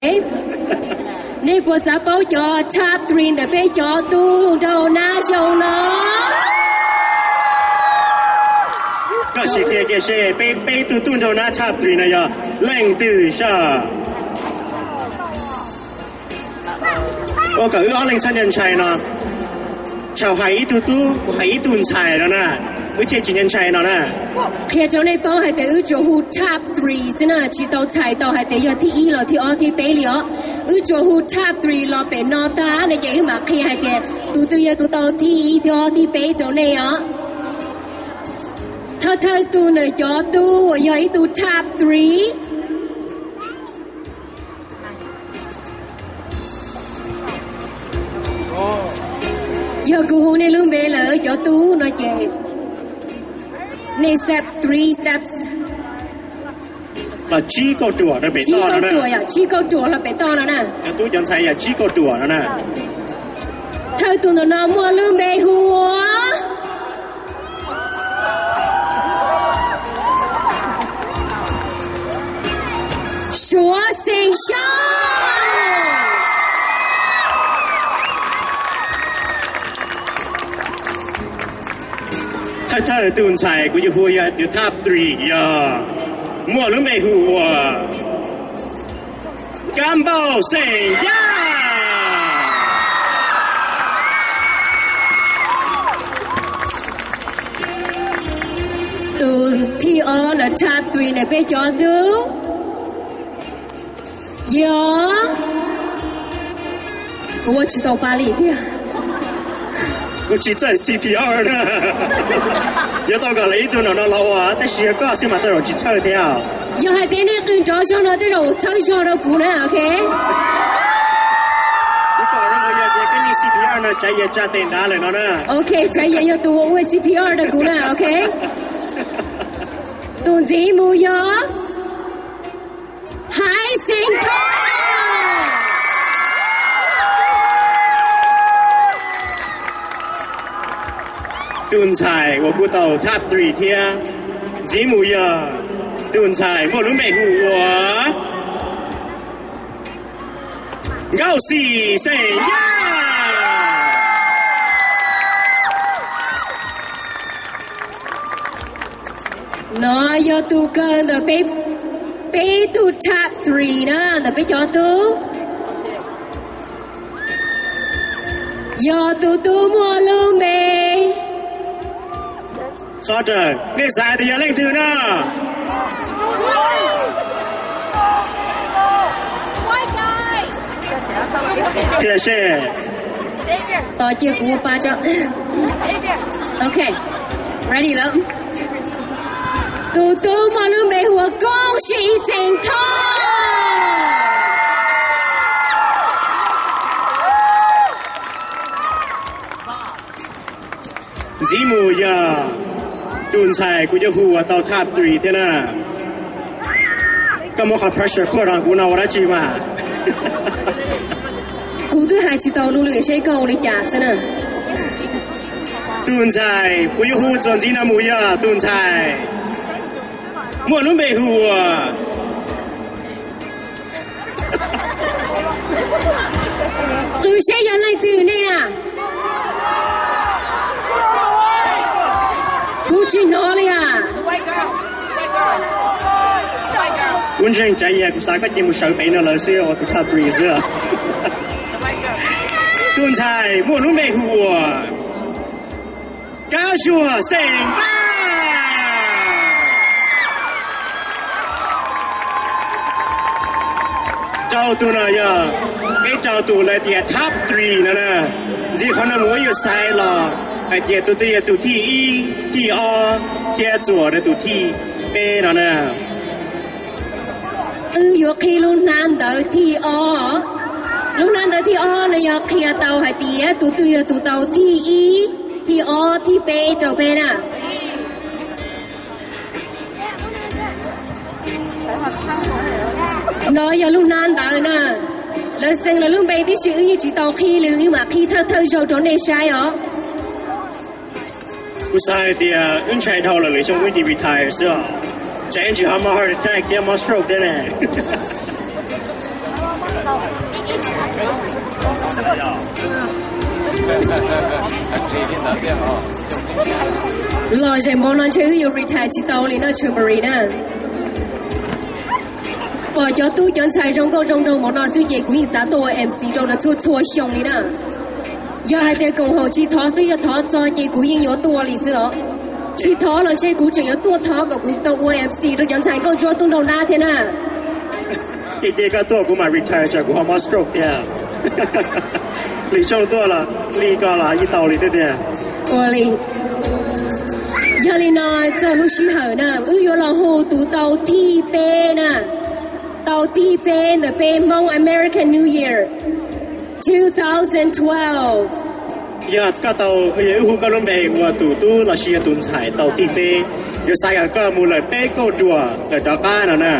Nej puas xav paub cov top three ntawm peb cov tub nraug nab xyoo no? Koj sim qhia kiag seb peb, peb tug tub nraug nab top three no yog leej twg soj? Ua kom wb ob leeg txhob ntshai ntshai no. Thaum hais ib tug tub, kuv hais ib tug ntxhais no na, wb thiaj tsis ntshai ntshai no na. Qhia rau nej paub hais tias wb tsuas hu top three xwb na, tsis tau txhais tau hais tias yog thib ib los thib ob thib peb li os. Wb tsuas hu top three los pem no tag no ces wb mam qhia hais tias tus twg yog tus tau thib ib thib ob thib peb rau nej os. Thawj thawj tug ntawm cov tub uas yog ib tug top three. Yog kuv hu nej lub npe lawm cov tub no ces nej step three steps. Los tsib kauj ruam rau pem toj no na. Tsib kauj ruam los pem toj no na. Cov tub cov ntxhais yog tsib kauj ruam no na. Thawj tug ntawm no muaj lub npe hu ua Suav Xeem Xyooj. Thawj thawj tus ntxhais kuv yuav hu yog tus top three yog muaj lub npe hu ua Kab Npauj Xeem Yaj. Tus thib ob ntawm top three ntawm peb cov tub yog, kuv ua tsis tau pa li tiag. Kuv tsis txawj C P R na. Yuav tau kom lawv ib tug no no los ua, tab sis yog koj xwb mas tej zaum tsis txhawj thiab. Yog hais tias nej qw nrov zog no tej zaum txhawb zog rau kuv na, ok? Kuv pom zoo yog tias koj niag C P R no Tsav Yias tsa tes nrad lawm no na. Ok, Tsav Yias yog tus ua C P R rau kuv na, ok? Tus ntxiv mus yog Haiv Xeem Thoj. Tus ntxhais uas kuj tau top three thiab, ntxiv mus yog tus ntxhais muaj lub npe hu ua Nkauj Xim Xeem Yaj. No yog tus kawg ntawm peb, peb tug top three na ntawm peb cov tub. Yog tus tub muaj lub npe. Txhob rawm, nej xav tias yog leej twg na? Qhia seb. Tos cia kuv pa tso. Ok, ready lawm. Tus tub muaj lub npe hu ua Koob Sim Xeem Thoj. Ntxiv mus yog tus ntxhais kuv yuav hu uas tau top three thiab na. Koj muab qhov pressure phuaj rau kuv no ua dab tsi mas? Kuv twb hais tsis tau lus li seb koj ua li cas xwb na. Tus ntxhais kuv yuav hu txuas ntxiv no mus yog tus ntxhais muaj lub npe hu ua Qw seb yog leej twg nej na. Kuv tsis hnov li a. Kuv ntseeg Tsav Yias, kuv xav koj cia mus sawv pem no lawm xwb, ua tus top three xwb. Tus ntxhais muaj lub npe hu ua Kab Zuag Xeem Paj. Rau tus no yog peb rau tus lawv tias top three no na. Ntxiv qhov no mus wb yuav xaiv los hais tias tus twg yog tus thij ib, thij ob thiab txuas rau tus thij peb no na. Wb yuav qhib lub hnab ntawv thij ob. Lub hnab ntawv thij ob no yog qhia tau hais tias tus twg yog tus tau thij ib, thij ob, thij peb rau peb na. No yog lub hnab ntawv na. Lawv xeem lawv lub npe tib si, wb yeej tsis tau qhib li, wb mam qhib thawj thawj zaug rau nej saib os. Kuv xav hais tias wb ntshai dhau lawm, lwm xyoo wb cia retire xwb os. Tsam ib ntsis ho muaj heart attack thiab muaj stroke thiab ne. Los zeem npaum no ntshe wb yuav retire tsis tau li na, tshwm Marie na. Pom cov tub cov ntxhais zoo nkauj zoo nraug npaum no xwb ces kuv yeej xav tuaj ua M C rau lawv txhua txhua xyoo li na. Yog hais tias koom haum tsis thov xwb, yog thov txog ces kuv yeej yuav tuaj li xwb os. Tsis thov los ntshe kuv tseem yuav tuaj thov kom kuv tau ua M C rau cov ntxhais nkauj ntsuab tub nraug nab thiab na. Ces ces koj tuaj kuv mam retire tsam kuv ho mob stroke thiab. Lwm xyoo tuaj los li koj los yeej tau li thiab tiag. Ua li. Yog li no, txog lub sij hawm na, wb yuav los hu tus tau thib peb na. Tau thib peb ntawm peb Hmoob American New Year two thousand twelve. Yog koj tau, yog wb hu koj lub npe ua tus tub los sis yog tus ntxhais tau thib peb, yuav xav kom koj mus lawm peb kauj ruam lawm rov qab no na.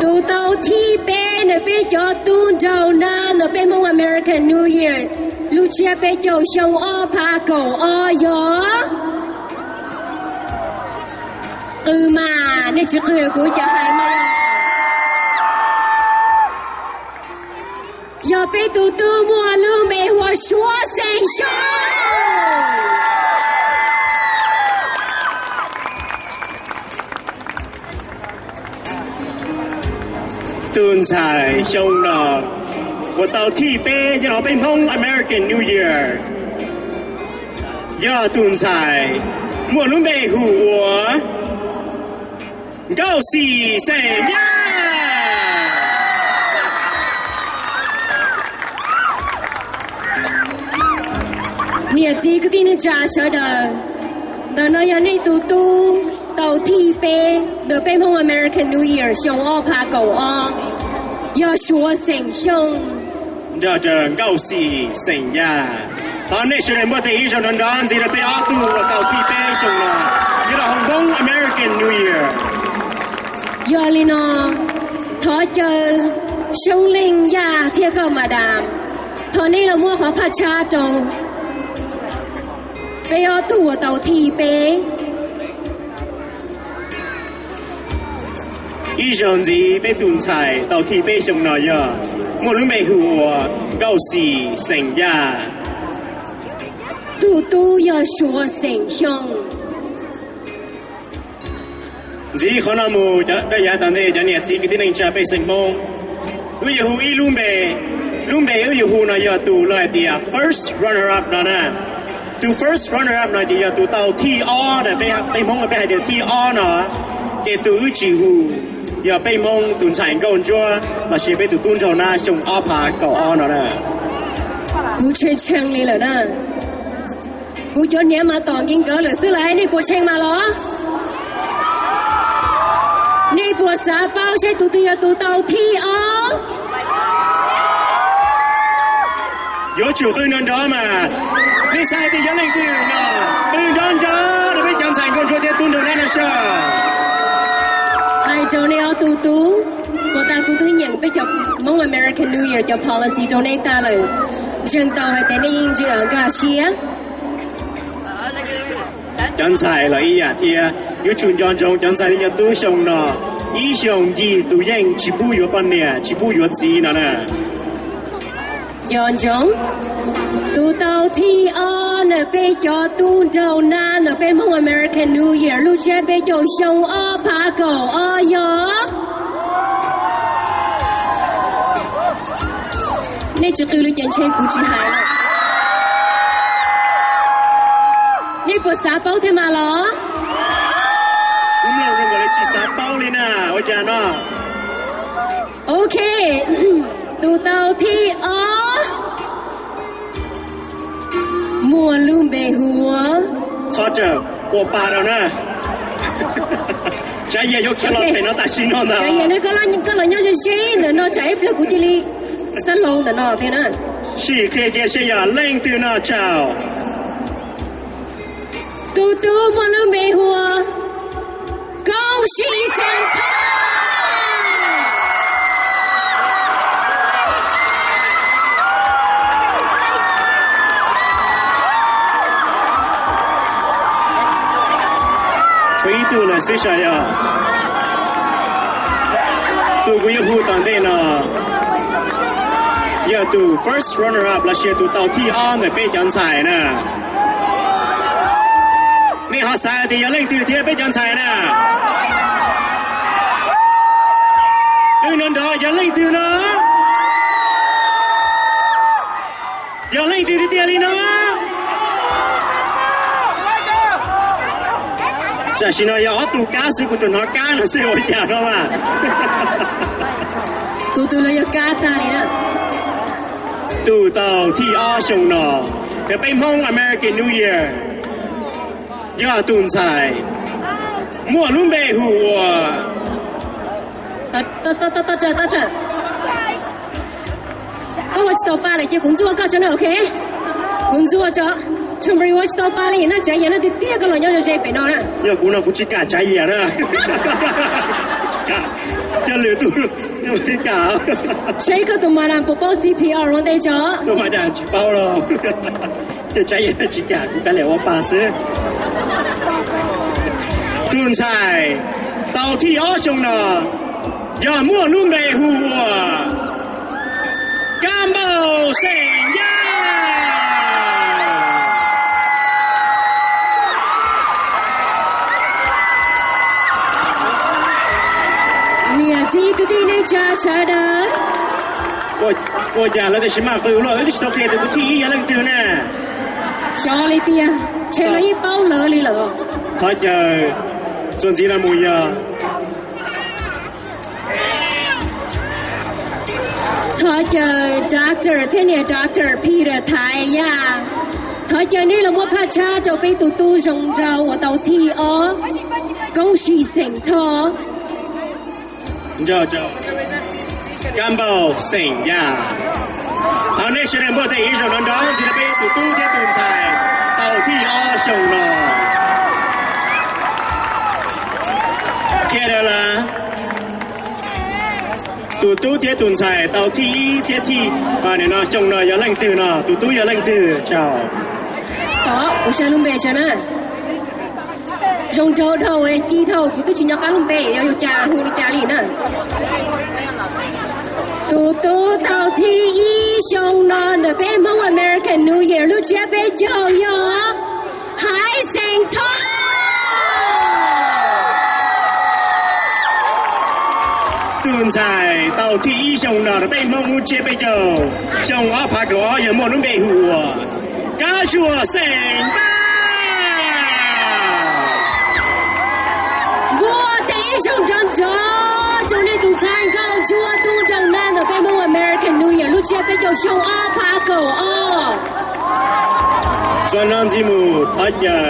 Tus tau thib peb ntawm peb cov tub nraug nab ntawm peb Hmoob American New Year lub tsiab peb caug xyoo ob phav kaum ob yog, qw mas, nej tsis qw kuv cov hais mas yog. Yog peb tus tub muaj lub npe hu ua Suav Xeem Xyooj. Tus ntxhais xyoo no uas tau thib peb nyob hauv peb Hmoob American New Year yog tus ntxhais muaj lub npe hu ua Nkauj Xim Xeem Yaj. Niam txiv kwv tij neej tsa sawv daws, ntawm no yog nej tus tub tau thib peb ntawm peb Hmoob American New Year xyoo ob phav kaum ob, yog Suav Xeem Xyooj nrog rau Nkauj Xim Xeem Yaj. Thov nej sawv daws npuaj tes ib zaug nrov nrov ntxiv rau peb ob tug uas tau thib peb xyoo no nyob rau hauv Hmoob American New Year. Yog li no, thov caw Xyoob Leej Yaj thiab koj madam, thov nej los muab qhov phaj tshab rau peb ob tug uas tau thib peb. Ib zaug ntxiv, peb tus ntxhais tau thib peb xyoo no yog muaj lub npe hu ua Nkauj Xim Xeem Yaj. Tus tub yog Suav Xeem Xyooj. Ntxiv qhov no mus, cov dawb yav tom ntej, cov niam txiv kwv tij neej tsa pej xeem Hmoob, wb yuav hu ib lub npe. Lub npe wb yuav hu no yog tus lawv hais tias first runner up no na. Tus first runner up no ces yog tus tau thib ob na, peb, peb Hmoob peb hais tias thib ob no. Ces tus wb tsis hu yog peb Hmoob tus ntxhais nkauj ntsuab los sis peb tus tub nraug nab xyoo ob phav kaum ob no na. Kuv tshee tshee li lawm na. Kuv cov niam mas tom nkees nkawd lawm xwb lawm, nej puas tshee mas los? Nej puas xav paub seb tus twg yog tus tau thib ob? Yuav tsum qw nrov nrov mas. Nej xav hais tias yog leej twg no? Qw nrov nrov rau peb cov ntxhais nkauj ntsuab thiab tub nraug nab no soj. Hais rau nej ob tug tub, puas tas kuv twb nyeem peb cov Hmoob American New Year cov policy rau nej tag lawm. Ntseeg tau hais tias nej yeej nkag siab. Cov ntxhais los ib yam thiab, yuav tsum nco ntsoov cov ntxhais thiab cov tub xyoo no, ib xyoos ncig tus yeej tsis pub yuav poj niam tsis pub yuav txiv no na. Nco ntsoov, tus tau thib ob ntawm peb cov tub nraug nab ntawm peb Hmoob American New Year lub tsiab peb caug xyoo ob phav kaum ob yog. Nej tsis qw li ces ntshe kuv tsis hais lawm. Nej puas xav paub thiab mas los? Kuv mloog zoo nkaus li tsis xav paub li na, ua cas no? Ok, tus tau thib ob muaj lub npe hu ua, txhob rawm, ua pa rau na. Tsav Yias yuav khiav los pem no tam sim no ntag. Tsav Yias, koj los nyob ze ze ntawm no tsam ib pliag kuv cia li xab hlau ntawm no thiab na. Sim qhia kiag seb yog leej twg no tsaug. Tus tub muaj lub npe hu ua Koob Sis Xeem Thoj. Tshuav ib tug lawm xwb saib yog. Tus kuv yuav hu tom ntej no yog tus first runner up los sis tus tau thib ob ntawm peb cov ntxhais na. Nej ho xav tias yog leej twg thiab peb cov ntxhais na? Tus nrov nrov yog leej twg no? Yog leej twg tiag tiag li no? Tam sim no yog ob tug kab xwb, kuv tsuas hnov kab no xwb ua cas no mas. Tus twg los yog kab tag li na. Tus tau thib ob xyoo no, peb Hmoob American New Year, yog tus ntxhais muaj lub npe hu ua Koj ua tsis tau pa lawm ces kuv ntxuaj koj tso na, ok? Kuv ntxuaj tso. Tshwm Ris ua tsis tau pa li na, tsav yam no tiag tiag koj los nyob ze pem no na. Yog kuv no kuv tsis kam tsav yam na. Yog lwm tus, kam. Seb koj tus madam puas paub C P R ua ntej tso. Tus madam tsis paub los. Tsav yam tsis kam, kuv kav liam ua pa xwb. Tus ntxhais tau thib ob xyoo no yog muaj lub npe hu ua Kab Npauj xeem Yaj. Niam txiv kwv tij neej tsa sawv daws, ua cas lawv tam sim maj qw luaj, wb twb tsis tau qhia tias tus thib ib yog leej twg na. Xyov li tiag, ntshe lawv yeej paub lawv li lawm. Thov caw, txuas ntxiv no mus yog thov caw Doctor thiab niam Doctor Peter Thaiv Yaj, thov caw nej los muab phaj tshab rau peb tus tub zoo nraug uas tau thib ob, Koob Sis xeem Thoj. Kab Npauj xeem Yaj, thov nej sawv daws muab tej ib zaug nrov nrov ntxiv rau peb tus tub thiab tus ntxhais tau thib ob xyoo no. Qhia lawv, tus tub thiab tus ntxhais tau thib ib thiab thib, no xyoo no yog leej twg no, tus tub yog leej twg tso. Tod kuv saib lub npe tso na. Zoo nraug dhau, ci dhau, kuv twb tsis nco qab lub npe, yog yus cas hu li cas li na. Tus tub tau thib ib xyoo no ntawm peb Hmoob American New Year lub tsiab peb caug yog Haiv xeem Thoj. Tus ntxhais tau thib ib xyoo no rau peb Hmoob lub tsiab peb caug xyoo ob phav kaum ob yog muaj lub npe hu ua Kab Zuag xeem Npaj. Muab tej ib zaug nrov nrov rau nej tus ntxhais nkauj ntsuag tub nraug nab ntawm peb Hmoob American New Year lub tsiab peb caug xyoo ob phav kaum ob. Txuas no ntxiv mus thov caw